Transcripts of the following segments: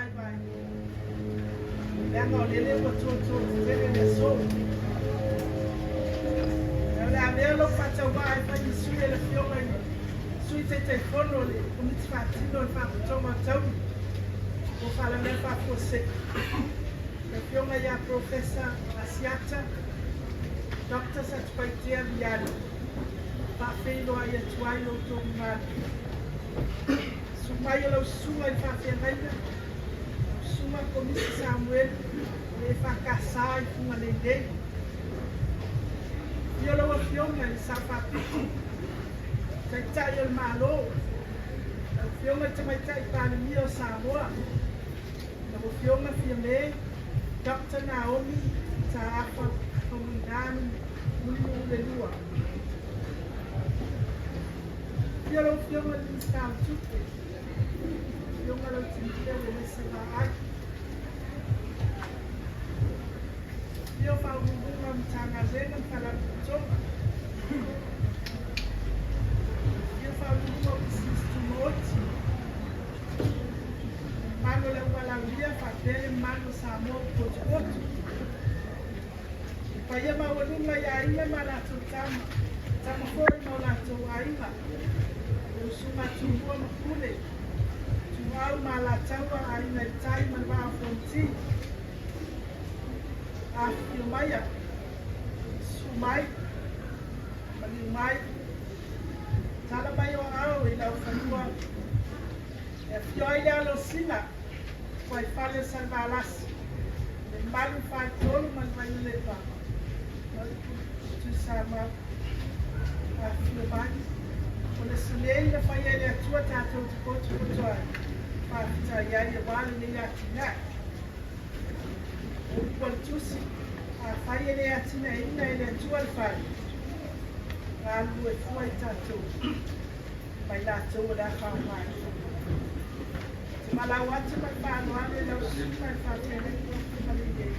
vaivai, leaga o lele ua tuotuo tetele le aso. O le a avea lou faatauvaa e fai ma sui e le Afioga i le Sui Taitaifono o le Komiti Faatino o le Faalapotopotoga o Taui mo Faalavelave Faafuasei, le Afioga ia Polofesa Asiata Doctor Satupaitea Viali, e faafeiloai atu ai lo outou mamalu. Susu mai o lau susuga i le faafeagaiga, lau susuga Komisi Samuelu o le EFKS i Fugalei nei. Afio lau Afioga i le Sao Faapito, Taitai o le Malo, lau Afioga i le Tamaitai Palemia o Samoa, lau Afioga Fiame Doctor Naomi Mataafa Faumuina Mulinuu le II. Afio lau Afioga i le Minisita o Tupe, Afioga Lautimulia Uelese Vaai. Afio Faauluuluga o Matagaluega ma Faalapotopotoga. Afio Faauluuluga o Pisinisi Tumaoti. Le mamalu o le auvalaaulia faapea le mamalu o Samoa ua potopoto. Le paia maualuga i aiga ma latou tama, tama foi ma o latou aiga, le usuga a Tumua ma Pule, Ituau ma Alataua, Aiga i le Tai ma le Vaa o Fonoti. Afifio maia, susu mai, maliu mai, tala mai o aao i lau fanua e afio ai le alo o Sina, Fuaifale o Salevalasi, le mamalu i le Faletolu ma le Vaiulepa, ma upu Tuisamau. Afifio mai. O le aso nei na faia e le Atua tatou te potopoto ai, faafetai ai aua lenei atinae. O upu a le Tusi, afai e le atinaeina e le Atua le fale, galulue fua i tatou ma i latou o le a faaaogaina. Ou te valaau atu ma le faaaloalo i lau susuga i le faafeagaiga o Fugalei,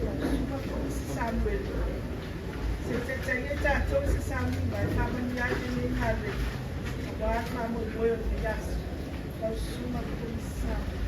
lau susuga Komisi Samuele, se i taitai ai tatou i se sauniga e faamanuia ai lenei galuega aua le faamoemoe o lenei aso. Lau susuga Komisi Samuele.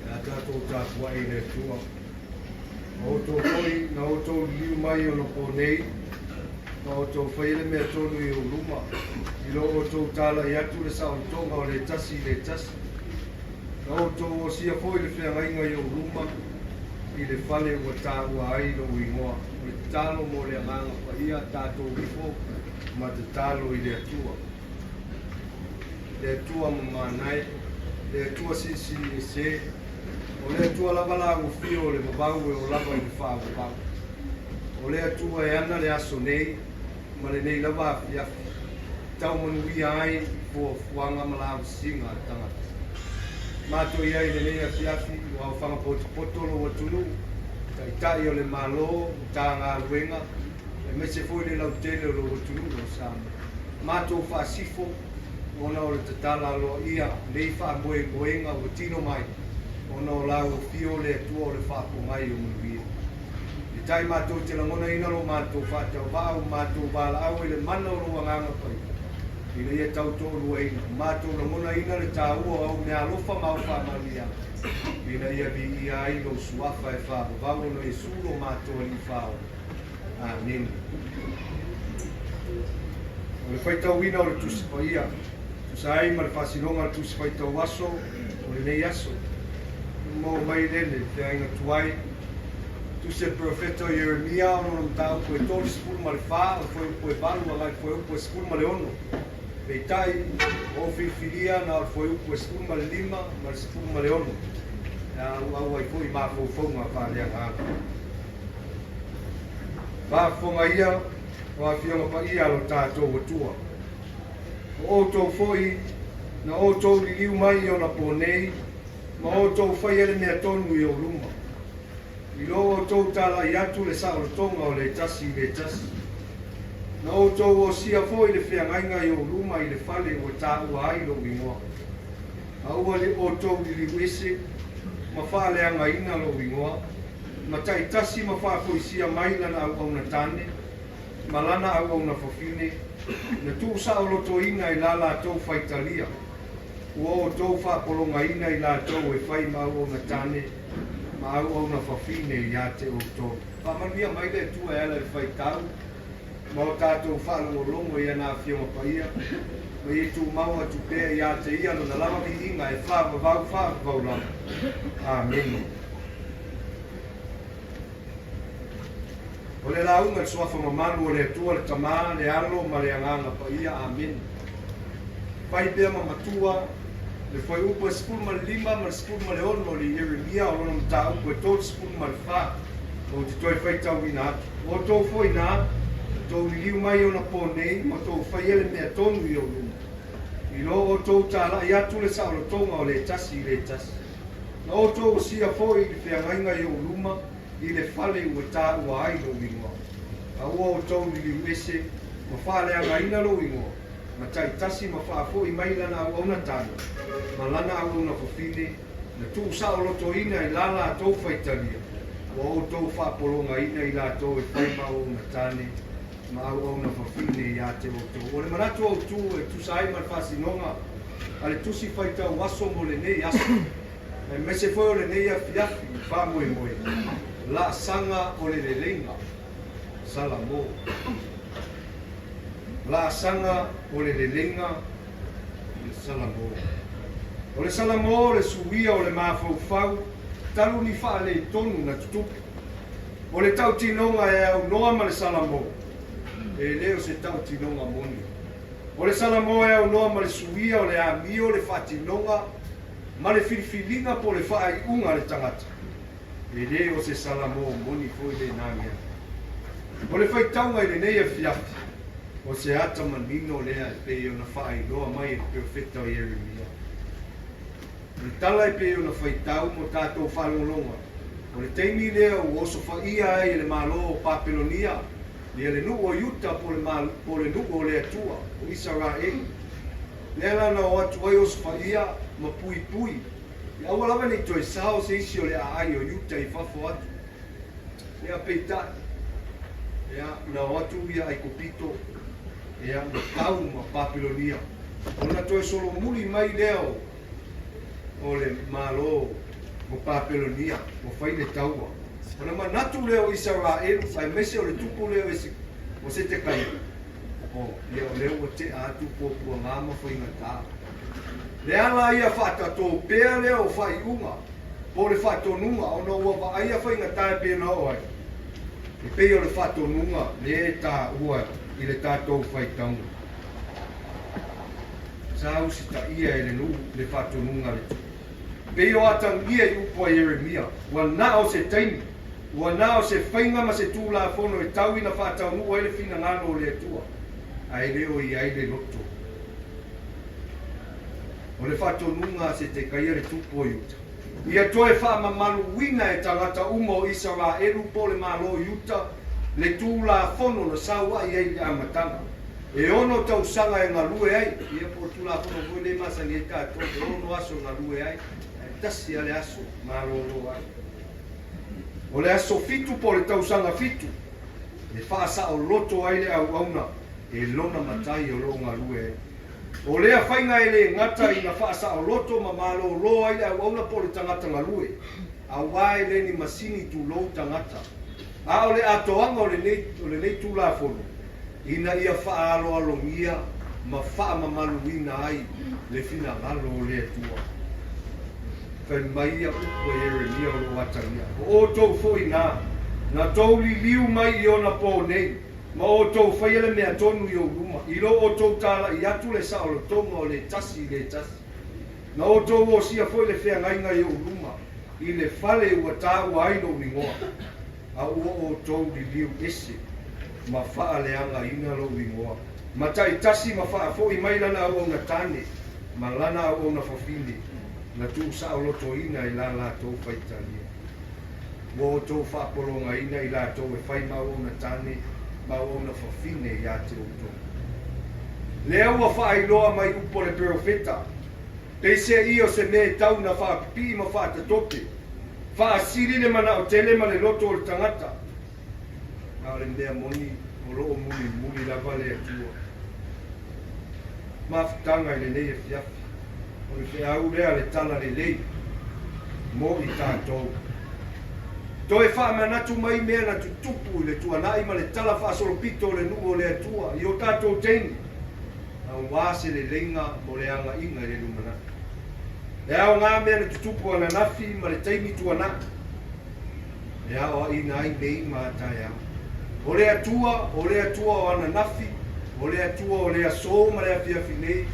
Le a tatou tapuai i le Atua. Ma outou foi, na outou liliu mai ona po nei, ma outou faia le mea tonu i ou luma, i lo outou talai atu le saolotoga o le tasi i le tasi. Na outou osia foi le feagaiga i ou luma i le fale ua taua ai lou igoa. O le tatalo mo le Agaga Paia, tatou ifo ma tatalo i le Atua. Le Atua mamanae, le Atua silisili ese, o le Atua lava la ua fio o le vavau e o lava i le faavavau. O le Atua e ana le aso nei ma lenei lava afiafi, tau manuia ai i fuafuaga ma lavasiga a le tagata. Matou i ai i lenei afiafi ua aofaga potopoto lou atunuu, Taitai o le Malo, Matagaluega, aemaise foi le lautele o lou atunuu o Samoa. Matou faasifo ona o le tatala aloaia nei faamoemoega ua tino mai ona o lau afio le Atua o le faapogai o manuia. E tai matou te lagonaina lo matou faatauvaa ua matou valaau i le mana o lou Agaga Paia ina ia tau toaluaina, matou lagonaina le taua o au meaalofa ma au faamanuiaga ina ia viia ai lou Suafa e faavavau ona Iesu lo matou Alii Faaola. Amene. O le faitauina o le Tusi Paia, tusa ai ma le faasinoga o le Tusi Faitau Aso o lenei aso, maua mai le le feagaiga tuai, Tusi a le Perofeta o Ieremia, o lona mataupu e 34, o le fuaiupu e 8 agai le fuaiupu e 16. Peitai, ua ou filifilia na o le fuaiupu e 15 ma le 16 e auau ai foi mafaufauga faaleagaga. Faafofoga ia o Afioga Paia a lo tatou Atua. O outou foi na outou liliu mai i ona po nei ma outou faia le mea tonu i ou luma. I lo outou talai atu le saolotoga o le tasi i le tasi. Na outou osia foi le feagaiga i ou luma i le fale ua taua ai lou igoa. A ua outou liliu ese ma faaleagaina lou igoa, ma taitasi ma faafoisia mai lana auauna tane ma lana auauna fafine, na tuusaolotoina i la latou faitalia, ua outou faapologaina i latou e fai ma auauna tane ma auauna fafine ia te outou. Faamanuia mai le Atua e ala i le faitau ma o tatou faalogologo i ana Afioga Paia, ma ia tumau atu pea ia te Ia Lona lava viiga e faavavau faavavau lava. Amene. O le lauga i le Suafa mamalu o le Atua le Tama, le Alo ma le Agaga Paia. Amene. Fai pea ma matua le fuaiupu e 15 ma le 16 o le Ieremia o lona mataupu e 34 ou te toe faitauina atu. O outou foi na, tou liliu mai ona po nei ma tou faia le mea tonu i ou luma. I lo outou talai atu le saolotoga o le tasi i le tasi. Na outou osia foi i le feagaiga i ou luma i le fale ua taua ai lou igoa. A ua outou liliu ese ma faaleagaina lou igoa, ma taitasi ma faafoi mai lana auauna tane ma lana auauna fafine, na tuusaolotoina i la latou faitalia, ua outou faapologaina i latou e fai ma auauna tane ma auauna fafine ia te outou. O le manatu autu e tusa ai ma le faasinoga a le Tusi Faitau Aso mo lenei aso, aemaise foi o lenei afiafi faamoemoe, laasaga o le leleiga, Salamo. Laasaga o le leleiga, le Salamo. O le Salamo o le suia o le mafaufau talu ni faaletonu na tutupu. O le tautinoga e aunoa ma le Salamo, e le o se tautinoga moni. O le Salamo e aunoa ma le suia o le amio, le faatinoga ma le filifiliga po o le faaiuga a le tagata. E le o se Salamo moni foi lena mea. O le faitauga i lenei afiafi, o se ata manino lea e pei ona faailoa mai e le perofeta o Ieremia. O le tala e pei ona faitau mo tatou faalogologa, o le taimi lea ua osofaia ai e le Malo o Papelonia ia le nuu o Iuta po o le nuu o le Atua, o Isaraelu. Lea la na o atu ai osofaia ma puipui, ia aua lava ne i toe sao se isi o le aai o Iuta i fafo atu. Ia peitai, ia, na o atu ia Aikupito, ia, ma tau ma Papelonia, ona toe solomuli mai lea o, o le Malo o Papelonia, ua fai le taua. Ona manatu lea o Isaraelu, aemaise o le tupu lea o Setekaia, o, ia o lea ua tea atu puapuaga ma faigata. Le ala ia faatatō pea lea o faaiuga, po o le faatonuga, ona ua vaaia faigata e pei ona oo ai, e pei o le faatonuga lea e taua i le tatou faitauga. Sa usitaia e le nuu le faatonuga a le Tupu. Pei o atagia i upu a Ieremia, ua na o se taimi, ua na o se faiga ma se tulafono e tau ina faataunuu ai le finagalo o le Atua, ae le o i ai le loto. O le faatonuga a Setekaia le tupu o Iuta, ia toe faamamaluina e tagata uma o Isaraelu po o le Malo o Iuta le Tulafono na saua'i ai i le amataga, e ono tausaga e galue ai, ia po o le Tulafono foi lea e masani ai tatou, e ono aso e galue ai, ae tasi lava le aso malolo ai. O le aso fitu po o le tausaga fitu e faasaoloto ai le auauna e lona matai o lo o galue ai. O lea faiga e le gata ina faasaoloto ma malōlō ai le auauna po o le tagata galue, auā e le ni masini tulou tagata. A o le atoaga o lenei, o lenei Tulafono, ina ia faaaloalogia ma faamamaluina ai le finagalo o le Atua. Fai mai ia upu a Ieremia o lo o atagia, O outou foi na, na tou liliu mai i ona pō nei, Ma outou faia le mea tonu i ou luma, i lo outou talaʻi atu le saolotoga o le tasi i le tasi. Na outou osia foi le feagaiga i ou luma, i le fale ua taua ai lou igoa, a ua outou liliu ese ma faaleagaina lou igoa, ma taitasi ma faafoʻi mai lana auauna tane ma lana auauna fafine, na tuusaolotoina i la latou faitalia. Ua outou faapologaina i latou e fai ma auauna tane ma auauna fafine ia te outou. Lea ua faailoa mai upu a le perofeta, Peiseai o se mea e tau na faapipii ma faatatope, faasili le manao tele ma le loto o le tagata, a o le mea moni o lo o mulimuli lava le Atua. Mafutaga i lenei afiafi, o le feau lea le tala lelei mo i tatou. Toe faamanatu mai mea na tutupu i le tuanai ma le tala faasolopito o le nuu o le Atua i o tatou taimi, aua se leleiga mo le agaiga i le lumanai. E aoga mea na tutupu ananafi ma le taimi tuanai e aoaʻina ai nei ma a taeao. O le Atua, o le Atua o ananafi, o le Atua o le aso ma le afiafi nei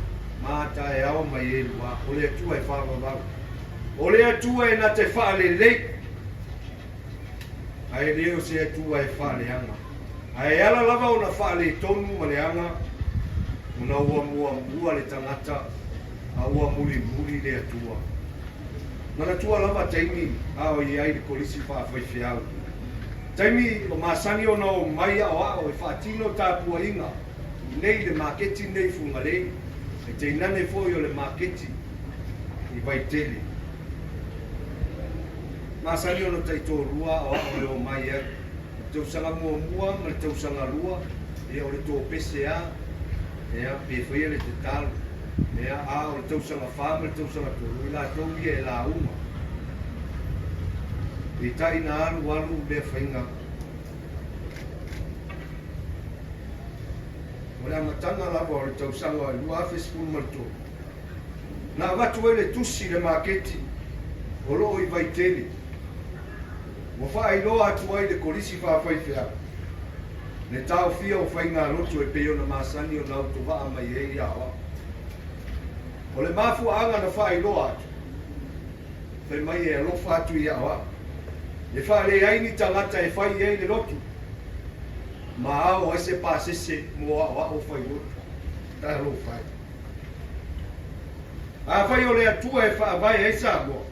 ma a taeao mai e lua. O le Atua e faavavau. O le Atua e na te faalelei, ae le o se Atua e faaleaga. Ae ala lava ona faaletonu ma leaga ona ua muamua le tagata a ua mulimuli le Atua. Manatua lava taimi a o i ai le kolisi faafaifeau. Taimi o masani ona o mai aoao e faatino tapuaiga nei le maketi nei Fugalei, e tainane foi o le maketi i Vaitele. Masani ona taitoalua aoao e o mai ai. Tausaga muamua ma le tausaga lua, ia o le topese a, ia pe faia le tatalo, ia a o le tausaga fa ma le tausaga tolu, i latou ia e lauga. Peitai na alu alu lea faiga. O le amataga lava o le tausaga 2013, na avatu ai le tusi i le maketi o lo o i Vaitele, Ua faailoa atu ai le Kolisi Faafaifeau le taofia o faigalotu e pei ona masani ona autovaa mai ai i aoao. O le mafuaaga na faailoa atu, fai mai e alofa atu i aoao, e faaleai ni tagata e fai i ai le lotu ma ao ai se pasese mo aoao failotu. Talofa e. Afai o le Atua e faavae ai Samoa,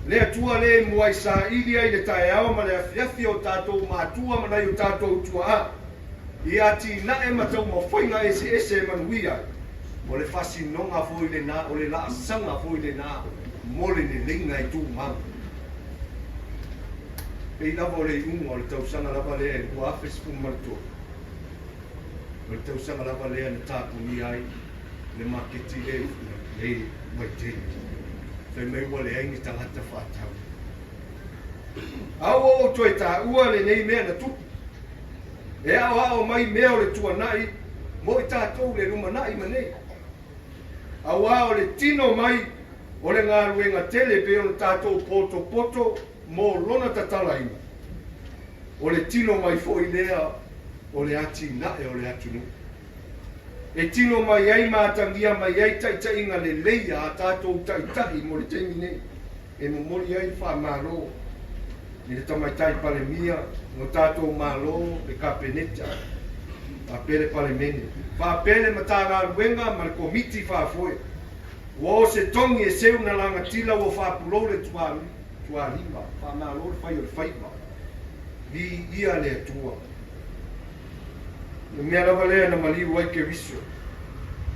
Le Atua lea e muai saili ai le taeao ma le afiafi o tatou matua ma nai o tatou tuaa i atinae ma taumafaiga eseese e manuia ai, o le faasinoga foi lena, o le laasaga foi lena mo le leleiga e tumau. Pei lava o le iuga o le tausaga lava lea e 2013, o le tausaga lava lea na tapunia ai le maketi lea i Vaitele. Fai mai ua leai ni tagata faatau. A ua ou toe taua lenei mea na tupu, e aoao mai mea o le tuanai mo i tatou le lumanai ma nei. Aua o le tino mai o le galuega tele pei ona tatou potopoto mo lona tatalaina, o le tino mai foi lea o le atinae o le atunuu. E tino mai ai ma atagia mai ai taitaiga lelei a tatou taitai mo le taimi nei, e momoli ai le faamalo i le Tamaitai Palemia, lo tatou Malo, le Kapeneta, faapea le Palemene, faapea le Matagaluega ma le Komiti Faafoe. Ua o se togi e seu na lagatila ua faapulou le tualima, faamalo le fai o le faiva. Viia le Atua. O le mea lava lea na maliu ai Keriso,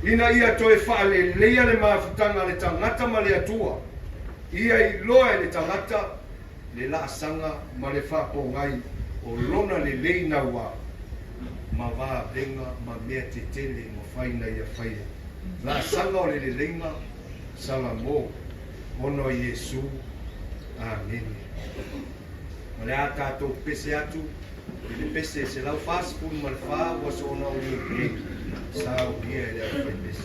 ina ia toe faaleleia le mafutaga a le tagata ma le Atua, ia iloa e le tagata le laasaga ma le faapogai o lona lelei naua ma vavega ma mea tetele e mafai na ia faia. Laasaga o le leleiga, Salamo, ona o Iesu. Amene. O le a tatou pese atu i le pese 144 ua soona olioli nei, saunia e le aufaipese.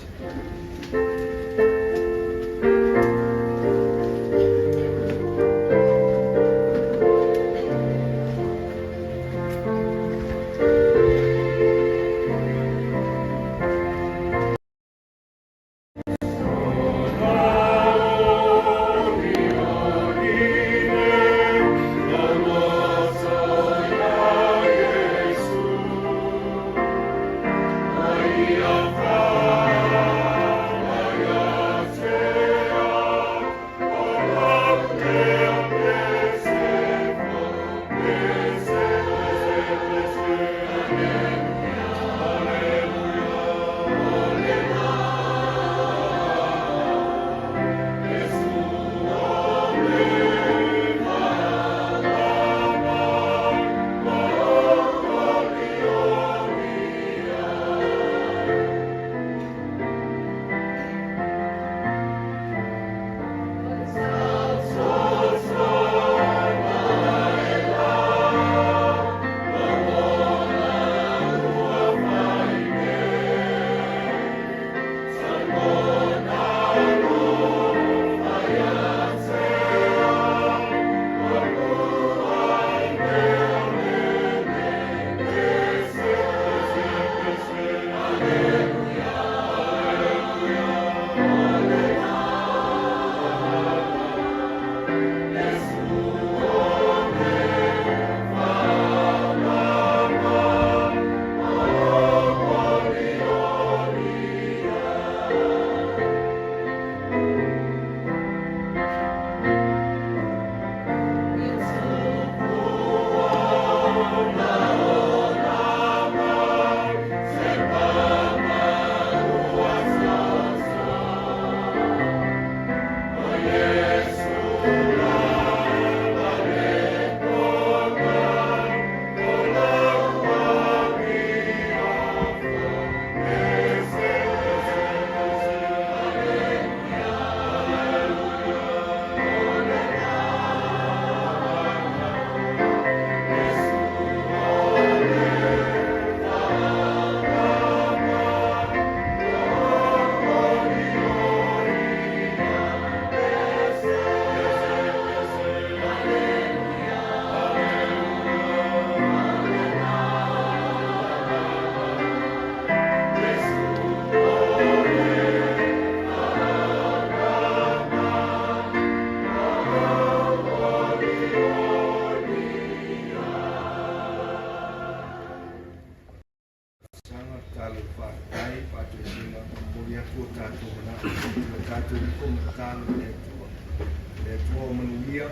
Atua o manuia,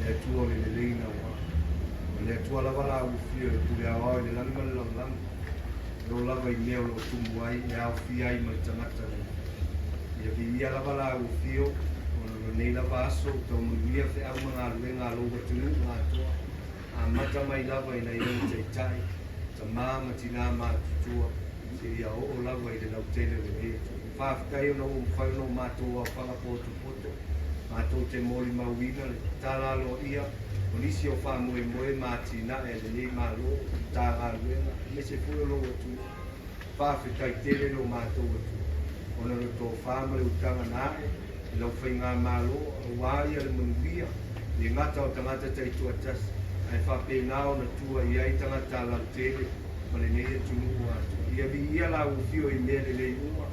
le Atua o le lelei naua. O le Atua lava la ua fia e pule aoao i le lagi ma le lalolagi, e oo lava i mea o lo o tumu ai e aofia ai ma le tagata nei. Ia viia lava la ua fio, ona o lenei lava aso ua tau manuia feau ma galuega a lou atunuu atoa, amata mai lava i nai ona taitai, tama ma tina matutua, seia oo lava i le lautele o lenei atunuu. Faafetai ona ua mafai ona o matou aofaga potopoto, matou te molimauina le tatala aloaia o nisi o faamoemoe ma atinae a lenei Malo, Matagaluega, aemaise foi o lou atunuu. Faafetai tele lo matou Atua, ona o le tofa ma le utaga na ae i lau faigamalo aua ia le manuia le gata o tagata taitoatasi, ae faapena ona tua i ai tagata lautele ma lenei atunuu atoa. Ia viia la ufio i mea lelei uma,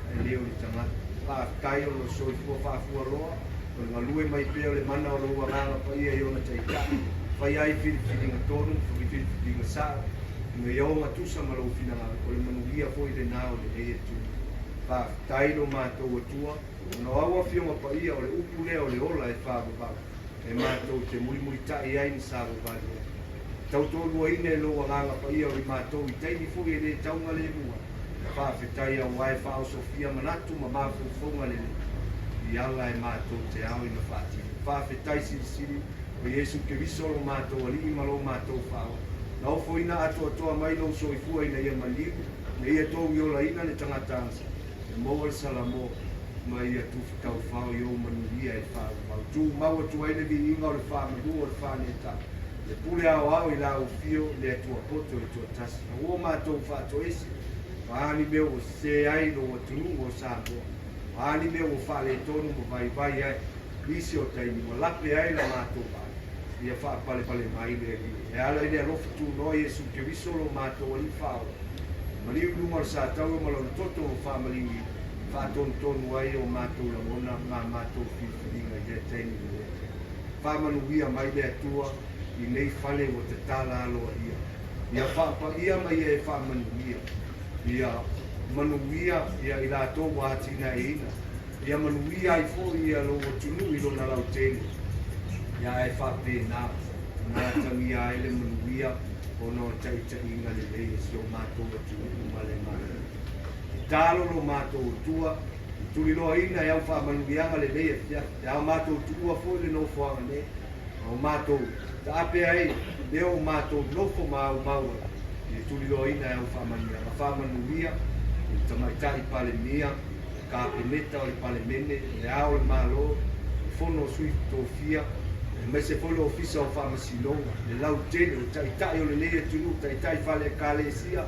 ae le o le tagata. Faafetai ona o le soifua faafualoa, o le galue mai pea o le mana o lou Agaga Paia i ona taitai, fai ai filifiliga tonu ma filifiliga sao, ina ia ogatusa ma lou finagalo, o le manuia foi lena o lenei atunuu. Faafetai lo matou Atua, ona o au Afioga Paia o le upu lea o le ola e faavavau, e matou te mulimulitai ai ma savavali ai. Tautoaluaina e lou Agaga Paia o i matou i taimi foi e le taugalemu ai. Faafetai auā e faaosofia manatu ma mafaufauga lelei i ala e matou te ao ina faatino. Faafetai silisili o Iesu Keriso lo matou Alii ma lo matou Faaola. Na ofoina atoatoa mai lou soifua ina ia maliu, ina ia tou iolaina le tagata agasala, e maua le salamo ma ia tufataufao i ou manuia e faaauau. Tumau atu ai le viiga o le faamalu o le faanetau, le pule aoao i la ufio le Atua poto e toatasi. Aua matou faatoese, o a ni mea ua sese ai lou atunuu o Samoa, o a ni mea ua faaletonu ma vaivai ai nisi o taimi ua lape ai la matou vaai, ia faapalepale mai le Alii. E ala i le alofa tunoa Iesu Keriso lo matou Alii Faaola, e maliu i luga o le sataua ma lona toto ua faamaliuina, faatonutonu ai o matou lagona ma a matou filifiliga i lea taimi ma lea taimi. Faamanuia mai le Atua i nei fale ua tatala aloaia. Ia faapaia ma ia e faamanuia. Ia manuia ia i latou ua atinaeina. Ia manuia ai foi ia lou atunuu i lona lautele. Ia ae faapena ona atagia ai le manuia ona o taitaiga lelei e si o matou atunuu ma le Malo. E talo lo matou Atua i tuliloaina e au faamanuiaga lelei afiafi. E ao matou tuua foi le nofoaga nei. Ma o matou taape ai lea o matou nofo ma aumau ai i le tuliloaina e au faamanuiaga faamanuia i le Tamaitai Palemia, le Kapeneta o le Palemene, le Ao o le Malo, le Fono o Sui Tofia, aemaise foi le Ofisa o Faamasinoga, le lautele, o Taitai o lenei atunuu, Taitai Faale-Ekalesia,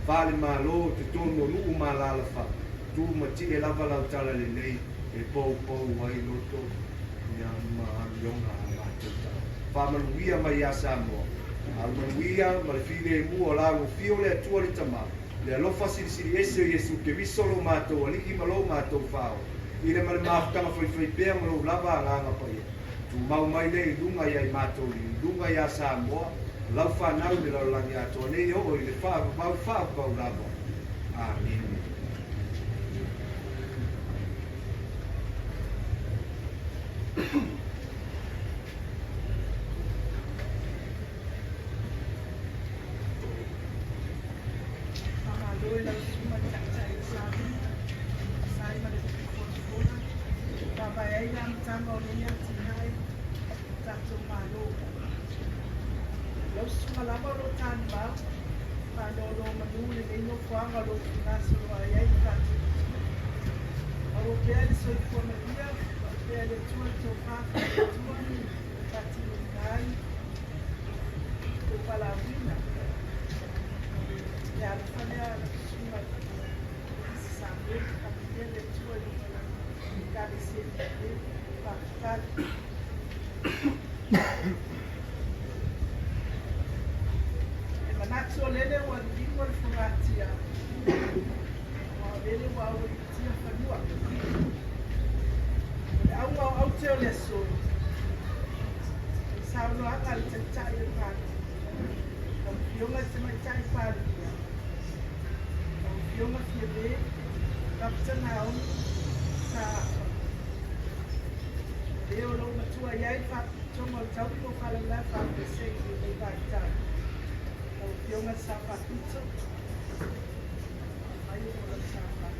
Faale-Malo, totonu o nuu ma alaalafaga, tu ma tie lava lau talalelei e poupou ai loto ia ma amioga a matou tagata. Faamanuia mai ia Samoa, a o manuia ma le filemu o la ua fio le Atua le Tama, le alofa silisili ese o Iesu Keriso lo matou Alii ma lo matou Faaola, i le ma le mafutaga faifaipea ma lou lava Agaga Paia, tumau mai lea i luga ia i matou i luga ia Samoa, o lau fanau i le lalolagi atoa nei oo i le faavavau faavavau lava. Amene. Faamalo i lau Susuga i le Taitai o Samoa, sa ai ma le Fofoga faavae ai le amataga o lenei atinae o tatou Malo. Lau Susuga lava o lo o tanimau, faanonomanu i lenei nofoaga o lo o tuugasoloa ai le tatou atunuu. Maua pea le soifua manuia, faapea le Atua le tofa faale-Atua e faatinoina ai lou valaauina. Le alofa lea lau Susuga i le Samuel, faamanuia le Atua i lou valaauina. Ekalesia Lelei. Faafetai. E manatu o lele ua liliu le fogatia, aua o lele ua aualiitia fanua. O le auga o aute o le aso, o le saunoaga a le Taitai o le Malo, lau Afioga i le Tamaitai Palemia, lau Afioga Fiame Dr. Naomi Saafa. O le o lou matua ua i ai le Faalapotopotoga o Taui mo Faalavelave Faafuasei i lenei vaitau. Lau Afioga i le Sao Faapito, afai o lau saunoaga.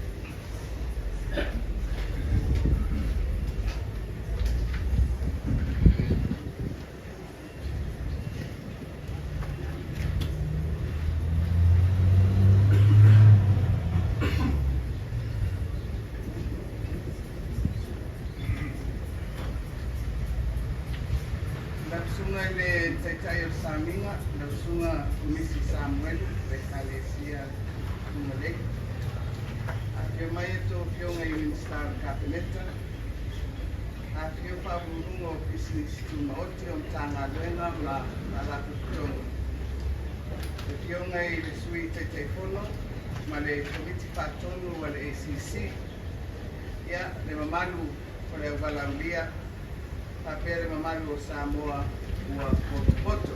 Lau Susuga i le Taitai o le Samiga, lau Susuga Komisi Samuelu o le Ekalesia Fugalei. Afifio mai a outou Afioga i Minisita o le Kapeneta, afifio Faauluuluga o Pisinisi Tumaoti o Matagaluega ma Faalapotopotoga. Le Afioga i le Sui Taitaifono ma le Komiti Faatonu a le ACC, ia, le mamalu o le auvalaaulia faapea le mamalu o Samoa ua potopoto.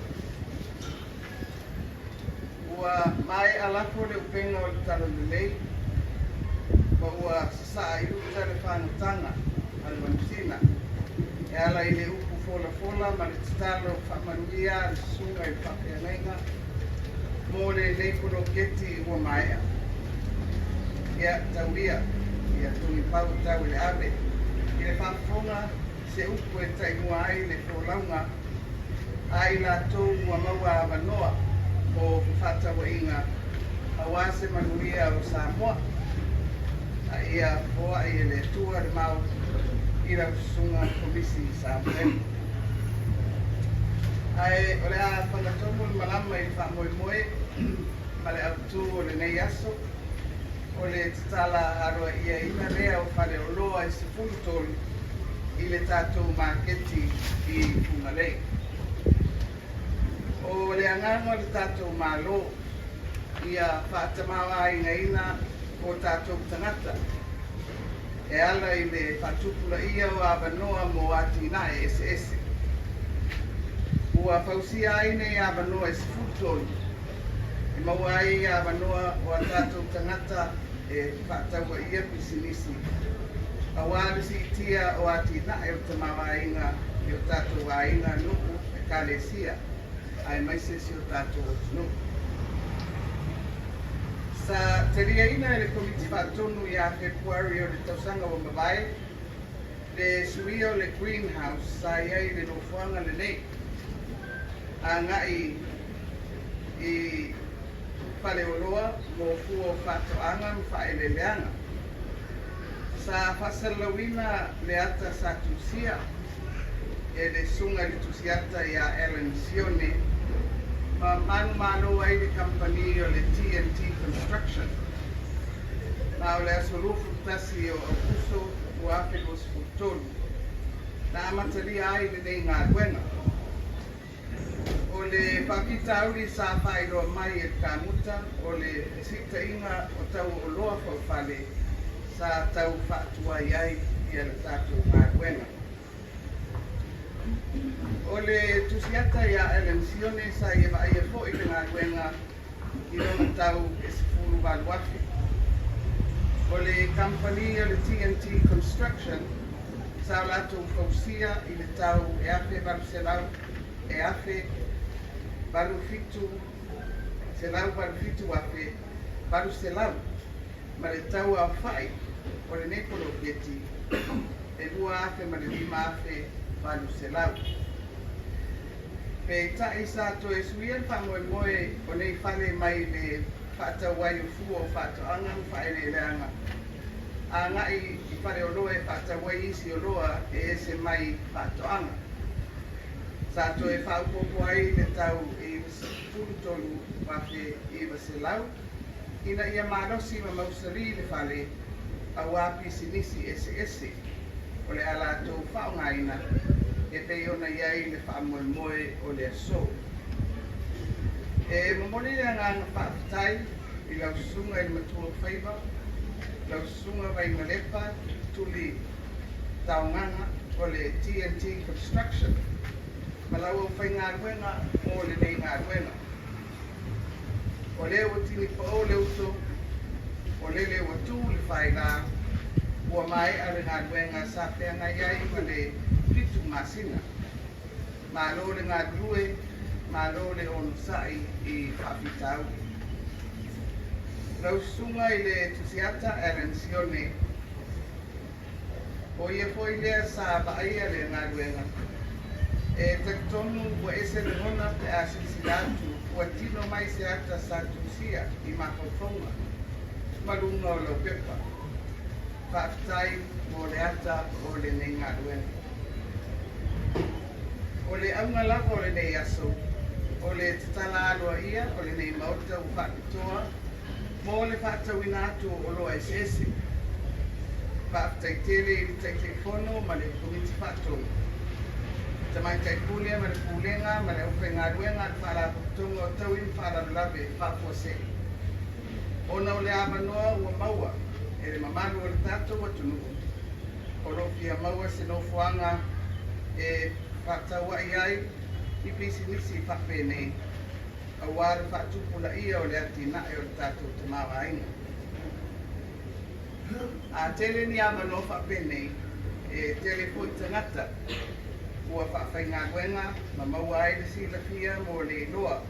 Ua maea lafo le upega o le Talalelei ma ua sasaa i uta le fagataga a le manusina e ala i le upu folafola ma le tatalo faamanuia a le susuga i le faafeagaiga mo lenei poloketi ua maea. Ia, taulia, ia togipau tau i le ave i le faafofoga se upu e taimua ai le folauga a i latou ua maua avanoa mo fefaatauaiga aua se manuia o Samoa. A ia foai e le Atua le mau i lau Susuga Komisi Samueli. Ae o le a fagatomu le malama i le faamoemoe ma le autu o lenei aso, o le tatala aloaiaina lea o faleoloa e 13 i le tatou maketi i Fugalei. O le agaga o le tatou Malo ia faatamaoaigaina o tatou tagata e ala i le faatupulaia o avanoa mo atinae eseese. Ua fausia ai nei avanoa e 13 e maua ai avanoa o a tatou tagata e fefaatauaia pisinisi aua le siitia o atinae o le tamaoaiga i o tatou aiga, nuu, ekalesia aemaise si o tatou atunuu. Sa taliaina e le Komiti Faatonu ia Fepuari o le tausaga ua mavae le suia o le greenhouse sa i ai i le nofoaga lenei agai i faleoloa mo fua o faatoaga ma faaeleeleaga. Sa faasalalauina le ata sa tusia e le Susuga i le Tusiata ia Allan Sione ma manumalo ai le kamupani o le TNT Construction. Ma o le aso 21 o Aokuso 2023 na amatalia ai lenei galuega. O le faafitauli sa faailoa mai e le kamuta o le fesiitaiga o tau o oloa faufale sa tau faatuai ai ia le tatou galuega. O le tusiata ia Ellen Sione sa ia vaaia foi le galuega i lona tau e 18,000. O le kamupani o le TNT Construction sa o latou fausia i le tau e 1800 e 1887,800 ma le tau aofai o lenei poloketi e 2,000 ma le 5,800. Peitai sa toe suia le faamoemoe o nei fale mai le faatau ai o fua o faatoaga ma faaeleeleaga agai i faleoloa e faatau ai isi oloa e ese mai faatoaga. Sa toe faaopoopo ai le tau e 93,900 ina ia malosi ma mausali le fale aua pisinisi eseese o le a latou faaaogaina e pei ona i ai le faamoemoe o le aso. E momoli le agaga faafetai i lau Susuga i le Matua o Faiva, lau Susuga Vainalepa Tuli Taogaga o le TNT Construction ma lau aufaigaluega mo lenei galuega. O lea ua tinipao le uto, o lele ua tu le faila, ua maea le galuega sa feagai ai ma le 7. masina. Malo le galulue, malo le onosai i faafitauli. Lau susuga i le Tusiata Allan Sione, o ia foi lea sa vaaia le galuega, e talitonu ua ese lagona pe a silasila atu ua tino mai se ata sa tusia i mafaufauga ma luga o lau pepa. Faafetai mo le ata o lenei galuega. O le auga lava o lenei aso, o le tatala aloaia o lenei Maota ua faapitoa mo le faatauina atu o oloa eseese. Faafetai tele i le Taitaifono ma le Komiti Faatonu, Tamaitai Pule ma le Pulega ma le aufaigaluega a le Faalapotopotoga o Taui ma Faalavelave Faafuasei, ona o le avanoa ua maua e le mamalu o le tatou atunuu o lo o fia maua se nofoaga e faatauai ai i pisinisi faapenei aua le faatupulaia o le atinae o le tatou tamaoaiga. A tele ni avanoa faapenei, e tele foi tagata ua faafaigaluega ma maua ai le silafia mo le iloa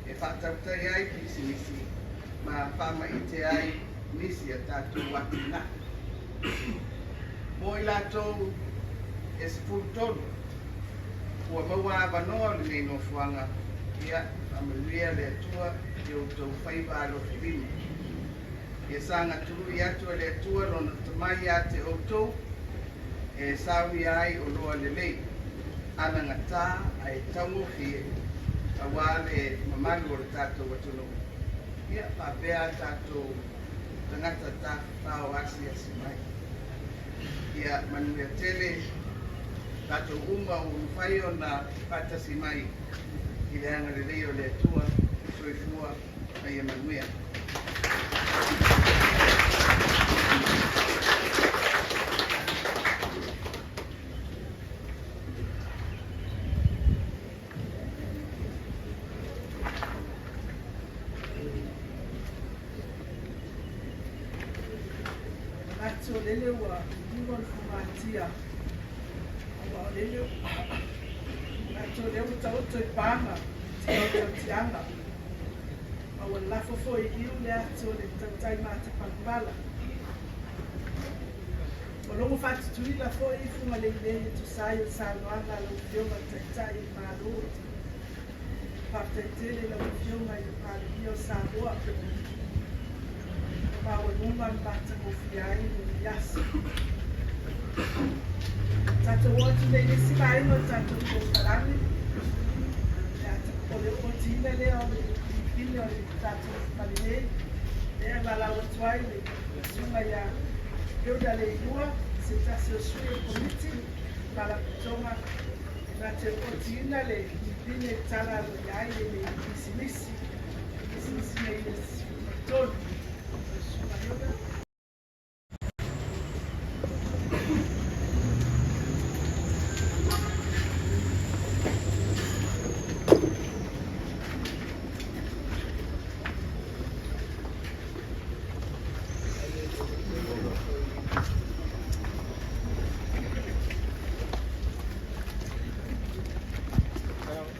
e faatautai ai pisinisi ma faamaite ai nisi a tatou atinae. Mo i latou e 13 ua maua avanoa o lenei nofoaga, ia faamanuia le Atua i outou faiva alofilima. Ia saga tului atu e le Atua lona tamai ia te outou e saunia ai oloa lelei, anagata ae taugofie aua le mamalu o le tatou atunuu. Ia faapea a tatou tagata tafafao asiasi mai. Ia manuia tele tatou uma ua mafai ona faatasi mai i le agalelei o le Atua. Soifua ma ia manuia. Manatu o lele ua liliu le fugatia, aua o lele manatu o lea ua taoto i paga i le tautiaga, ma ua lafo foi i liu le atu o le tautai matapalapala. Ua logo faatutuila foi i Fugalei e tusa ai o le saunoaga a lau Afioga i le Taitai o le Malo. Faafetai tele i lau Afioga i le Palemia o Samoa, ua maualuga ma matagofie ai lenei aso. Tatou oo atu nei i le isi vaega o le tatou polokalame, o le ootiina lea o le filifili o le tatou fale nei, lea e valaau atu ai le susuga ia Hilda Leilua, se tasi o sui o le Komiti Faalapotopotoga e na te ootiina le filifili e tala aloaia ai lenei pisinisi, pisinisi nei le 13. O le susuga Hilda.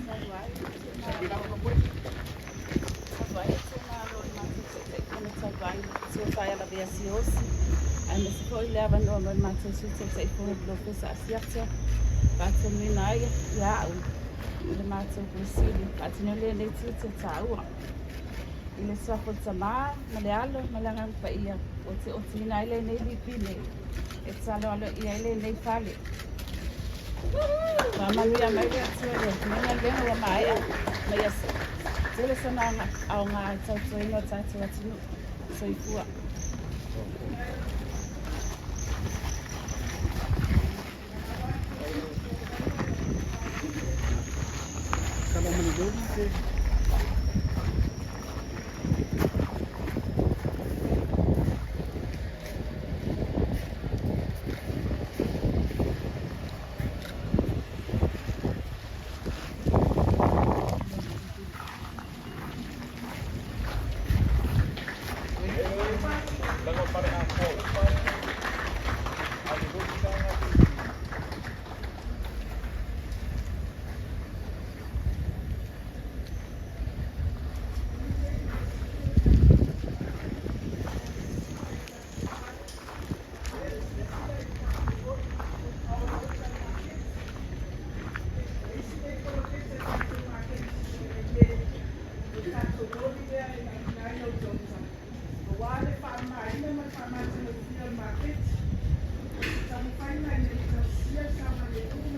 Talu ai le itumalo i le matou Taitaifono talu ai, Matua Taia Lavea Siaosi, aemaise foi le avanoa mo le matou Sui Taitaifono Polofesa Asiata, faatonuina ai ia au ma le matou Pule Sili faatino lenei tiute taua. I le suafa o le Tama ma le Alo ma le Agaga Paia ua teotiina ai lenei lipine e tatalo aloaia ai lenei fale. Faamanuia mai le Atua i lenei galuega ua maea ma ia tele sona aoga i tautuaina o tatou atunuu. Soifua. le tatou loli lea e lauina ai lau Dr. Aua le faamamaina ma le faamatagofie o le maketi. O se taumafaiga ina ia tausisia le saogalemu.